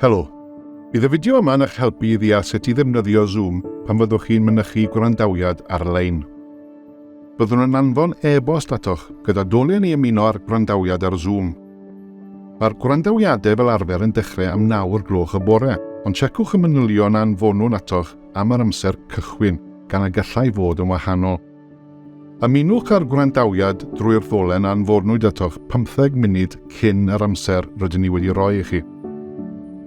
Helo. Bydd y fideo yma yn eich helpu i ddeall sut i ddefnyddio Zoom pan fyddwch chi'n mynychu gwrandawiad ar-lein. Byddwn yn anfon e-bost atoch gyda dolen i ymuno â'r gwrandawiad ar Zoom. Mae'r gwrandawiadau fel arfer yn dechrau am naw o'r gloch y bore, ond siecwch y manylion a anfonwn atoch am yr amser cychwyn, gan y gallai fod yn wahanol. Ymunwch â'r gwrandawiad drwy'r ddolen a anfonwyd atoch pymtheg munud cyn yr amser rydyn ni wedi roi i chi.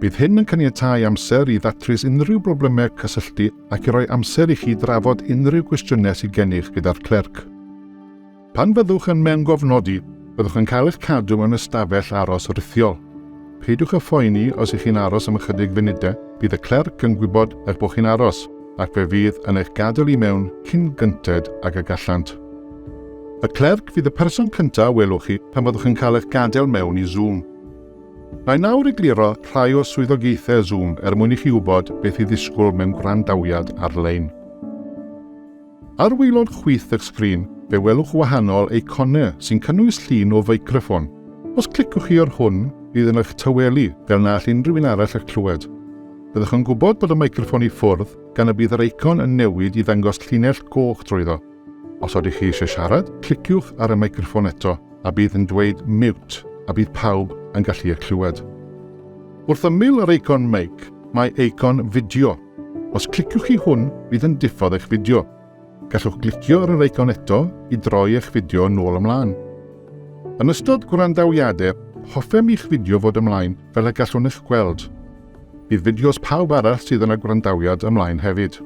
Bydd hyn yn caniatáu amser i ddatrys unrhyw broblemau cysylltu ac i roi amser i chi drafod unrhyw gwestiynau sydd gennych gyda'r clerc. Pan fyddwch yn mewngofnodi, byddwch yn cael eich cadw mewn ystafell aros rithiol. Peidiwch â phoeni os ych chi'n aros am ychydig funudau, bydd y clerc yn gwybod eich bod chi'n aros, ac fe fydd yn eich gadael i mewn cyn gynted ag y gallant. Y clerc fydd y person cyntaf a welwch chi pan fyddwch yn cael eich gadael mewn i Zoom. Mae nawr egluro rhai o swyddogaethau Zoom er mwyn i chi wybod beth i ddisgwyl mewn gwrandawiad ar-lein. Ar waelod chwith eich sgrin, fe welwch wahanol eiconau sy'n cynnwys llun o feicroffon. Os cliciwch chi ar hwn, bydd yn eich tawelu fel na all unrhyw un arall eich clywed. Byddwch yn gwybod bod y meicroffon i ffwrdd gan y bydd yr eicon yn newid i ddangos llinell goch drwyddo. Os ydych chi eisiau siarad, cliciwch ar y meicroffon eto a bydd yn dweud 'mute' a bydd pawb yn gallu eich clywed. Wrth ymyl yr eicon meic, mae eicon fideo. Os cliciwch chi hwn, bydd yn diffodd eich fideo. Gallwch glicio ar yr eicon eto i droi eich fideo yn ôl ymlaen. Yn ystod gwrandawiadau, hoffem i'ch fideo fod ymlaen fel y gallwn eich gweld. Bydd fideos pawb arall sydd yn y gwrandawiad ymlaen hefyd.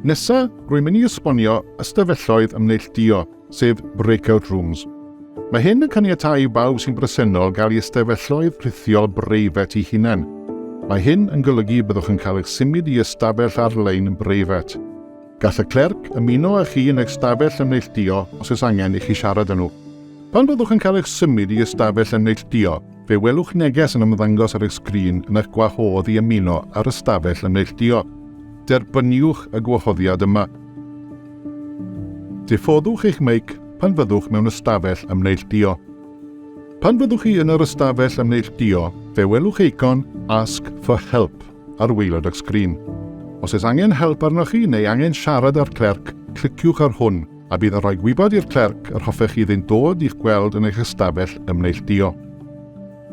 Nesa, rwy'n mynd i esbonio ystafelloedd ymneillduo. sef breakout rooms. Mae hyn yn caniatáu i bawb sy'n bresennol gael eu ystafelloedd rhithiol breifat eu hunain. Mae hyn yn golygu y byddwch yn cael eich symud i ystafell ar-lein breifat. Gall y clerc ymuno â chi yn eich stafell ymneilltuo os oes angen i chi siarad â nhw. Pan fyddwch yn cael eich symud i ystafell ymneilltuo, fe welwch neges yn ymddangos ar eich sgrin yn eich gwahodd i ymuno â'r ystafell ymneilltuo. Derbyniwch y gwahoddiad yma. Diffoddwch eich meic pan fyddwch mewn ystafell ymneilltuo. Pan fyddwch chi yn yr ystafell ymneilltuo, fe welwch eicon Ask for Help ar waelod eich sgrin. Os oes angen help arnoch chi neu angen siarad â'r clerc, cliciwch ar hwn a bydd yn rhoi gwybod i'r clerc yr hoffech chi iddynt dod i'ch gweld yn eich ystafell ymneilltuo.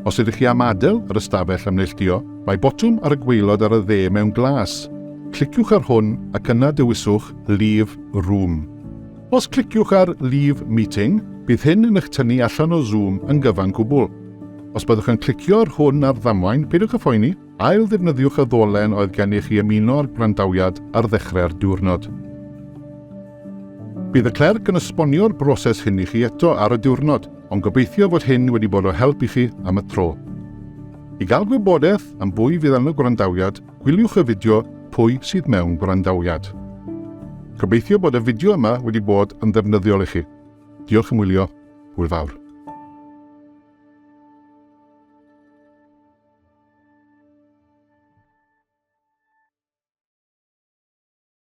Os ydych chi am adael yr ystafell ymneilltuo, mae botwm ar y gwaelod ar y dde mewn glas. Cliciwch ar hwn ac yna dewiswch Leave Room. Os cliciwch ar Leave Meeting, bydd hyn yn eich tynnu allan o Zoom yn gyfan gwbl. Os byddwch yn clicio ar hwn ar ddamwain, peidiwch â phoeni, ail-ddefnyddiwch y ddolen oedd gennych i ymuno â'r gwrandawiad ar ddechrau'r diwrnod. Bydd y clerc yn esbonio'r broses hyn i chi eto ar y diwrnod, ond gobeithio fod hyn wedi bod o help i chi am y tro. I gael gwybodaeth am bwy fydd yn y gwrandawiad, gwyliwch y fideo Pwy sydd mewn gwrandawiad? Gobeithio bod y fideo yma wedi bod yn ddefnyddiol i chi. Diolch am wylio, hwyl fawr.